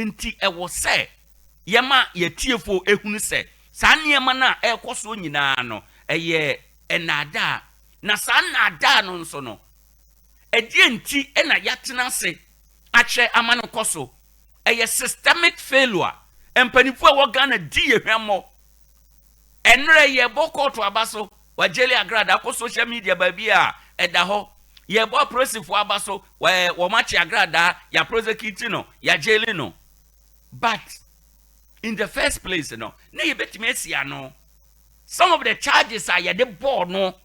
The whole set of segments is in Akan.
Nti ɛwɔ sɛ yɛma yɛtiefoɔ ehunu sɛ saa nneɛma no a ɛrekɔ soɔ nyinaa no, ɛyɛ ɛnaadaa. Na saa nnaadaa no nso no, ɛdeɛ nti ɛna yɛatena ase akyɛ ama no kɔ so? Ɛyɛ systemic failure. Mpanimfoɔ a ɛwɔ Ghana di yɛ hwɛmmɔ. Ɛnnerɛ yɛbɔ kɔɔto aba so, wajail Agradaa. Akɔ social media baabi a ɛda hɔ, yɛbɔ apolisifoɔ aba so, wɔn akye Agradaa, yɛ prosecute no, yɛajail no. But in the first place no, na yɛbɛtumi asi ano. Some of the charges a yɛde bɔɔ no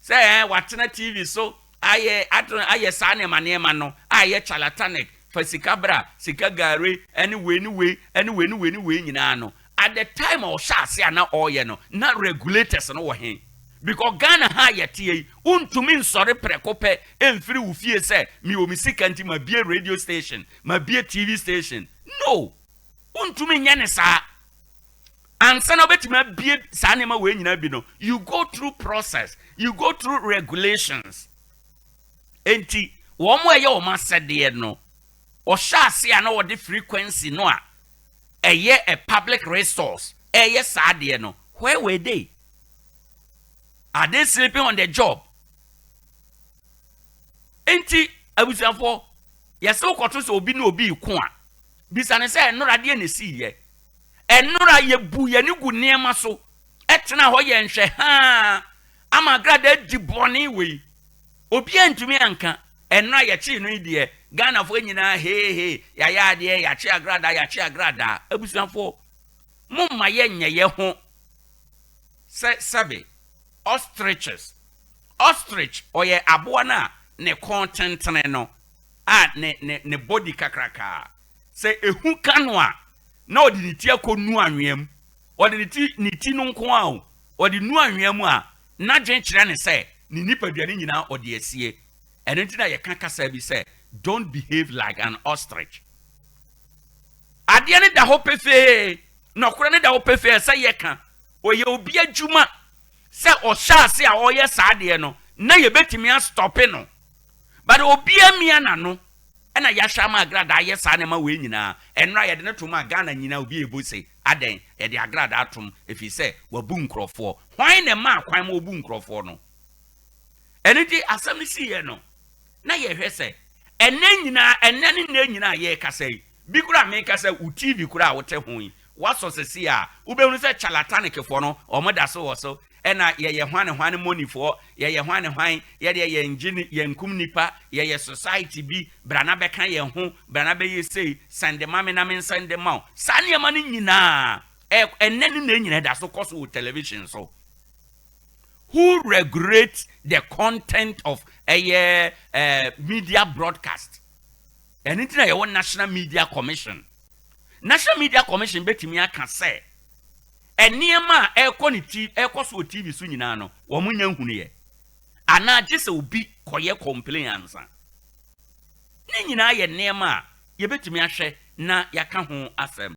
sɛ watena TV so ayɛ ato ayɛ saa nneɛma nneɛma no a ɛyɛ charlatanic, fa sika bra, sika gari, ɛne wei ne wei, ɛne wei ne wei ne wei nyinaa no, at the time a ɔhyɛ ase a na ɔreyɛ no, na regulators no wɔ he? Because Ghana ha yɛte yi, wontumi nsɔre prɛko pɛ ɛmfiri wo fie sɛ mewɔ me sika nti mabie radio station, mabie TV station. No, wontumi nyɛ ne saa. Ansa na wobɛtumi abie saa nneɛma wei nyinaa bi no, you go through process, you go through regulations. Enti wɔn a ɛyɛ wɔn asɛdeɛ no, ɔhyɛ ase a na wɔde frequency no a ɛyɛ a public resource ɛyɛ saa adeɛ no, where were they? Are they sleeping on the job? Enti abusuafoɔ, yɛsɛ wokɔto sɛ obi ne obi ko a, bisa ne sɛ ɛnora deɛ na esi yɛ. Ɛnora yɛbu yɛne gu nneɛma so, ɛtena hɔ yɛ nhwɛ haa ama Agradaa di bɔne wei, obiara ntumi anka. Ɛnora yɛkyee no yi deɛ, Ghanafoɔ nyinaa heehee, yɛayɛ adeɛ, yɛakye Agradaa, yɛakye Agradaa. Abusuafoɔ, momma yɛnyɛ yɛ ho sɛ sɛbe ostriches. Ostrich ɔyɛ aboa no a ne kɔn tentene no a ne body kakrakaa. Sɛ ehu ka no a, na ɔde ne ti akɔ nu anwea mu. Ɔde ne ti no nko a o, ɔde nu anwea mu a, n'adwen kyerɛ ne sɛ ne nipadua no nyinaa ɔde asie. Ɛno nti na yɛka kasa bi sɛ, "Don't behave like an ostrich." Adeɛ no da hɔ pefee, nɔkorɛ no da hɔ pefee sɛ yɛka ɔyɛ obi adwuma sɛ ɔhyɛ ase a ɔyɛ saa adeɛ no, na yɛbɛtumi astop no, but obiara mia n'ano ɛna yɛahyɛ ama Agradaa ayɛ saa nneɛma wei nyinaa. Ɛnora yɛde no tom a Ghana nyinaa obi ebo se adɛn yɛde Agradaa atom, ɛfiri sɛ wabu nkurɔfoɔ. Hwan na ɛma kwan ma obu nkurɔfoɔ no? Ɛno nti asɛm no siiɛ no, na yɛhwɛ sɛ ɛnɛ nyinaa, ɛnɛ ne nnɛ nyinaa yɛrekasa yi bi kora, meka sɛ wo TV kora a wote ho yi, wasɔ sɛsi a wobɛhunu sɛ charlatanicfoɔ no, ɔmo da so wɔ so. Ɛna yɛyɛ hwan ne hwan monifoɔ, yɛyɛ hwan ne hwan, yɛdeɛ yɛn yɛn kum nipa, yɛyɛ society bi, brana bɛka yɛn ho, brana bɛyɛ sei, send ma me na me nsend ma wo. Saa nneɛma no nyinaa, ɛnɛ ne na nyinaa da so kɔ so wɔ television so. Who regulates the content of ɛyɛ media broadcast? Ɛno nti na yɛwɔ National Media Commission. National Media Commission bɛtumi aka sɛ nneɛma a ɛrekɔ ne ti ɛrekɔ so wɔ TV so nyinaa no, wɔn nya nhunu anaa gye sɛ obi kɔyɛ complain ansa. Ne nyinaa yɛ nneɛma a yɛbɛtumi ahwɛ na yɛaka ho asɛm.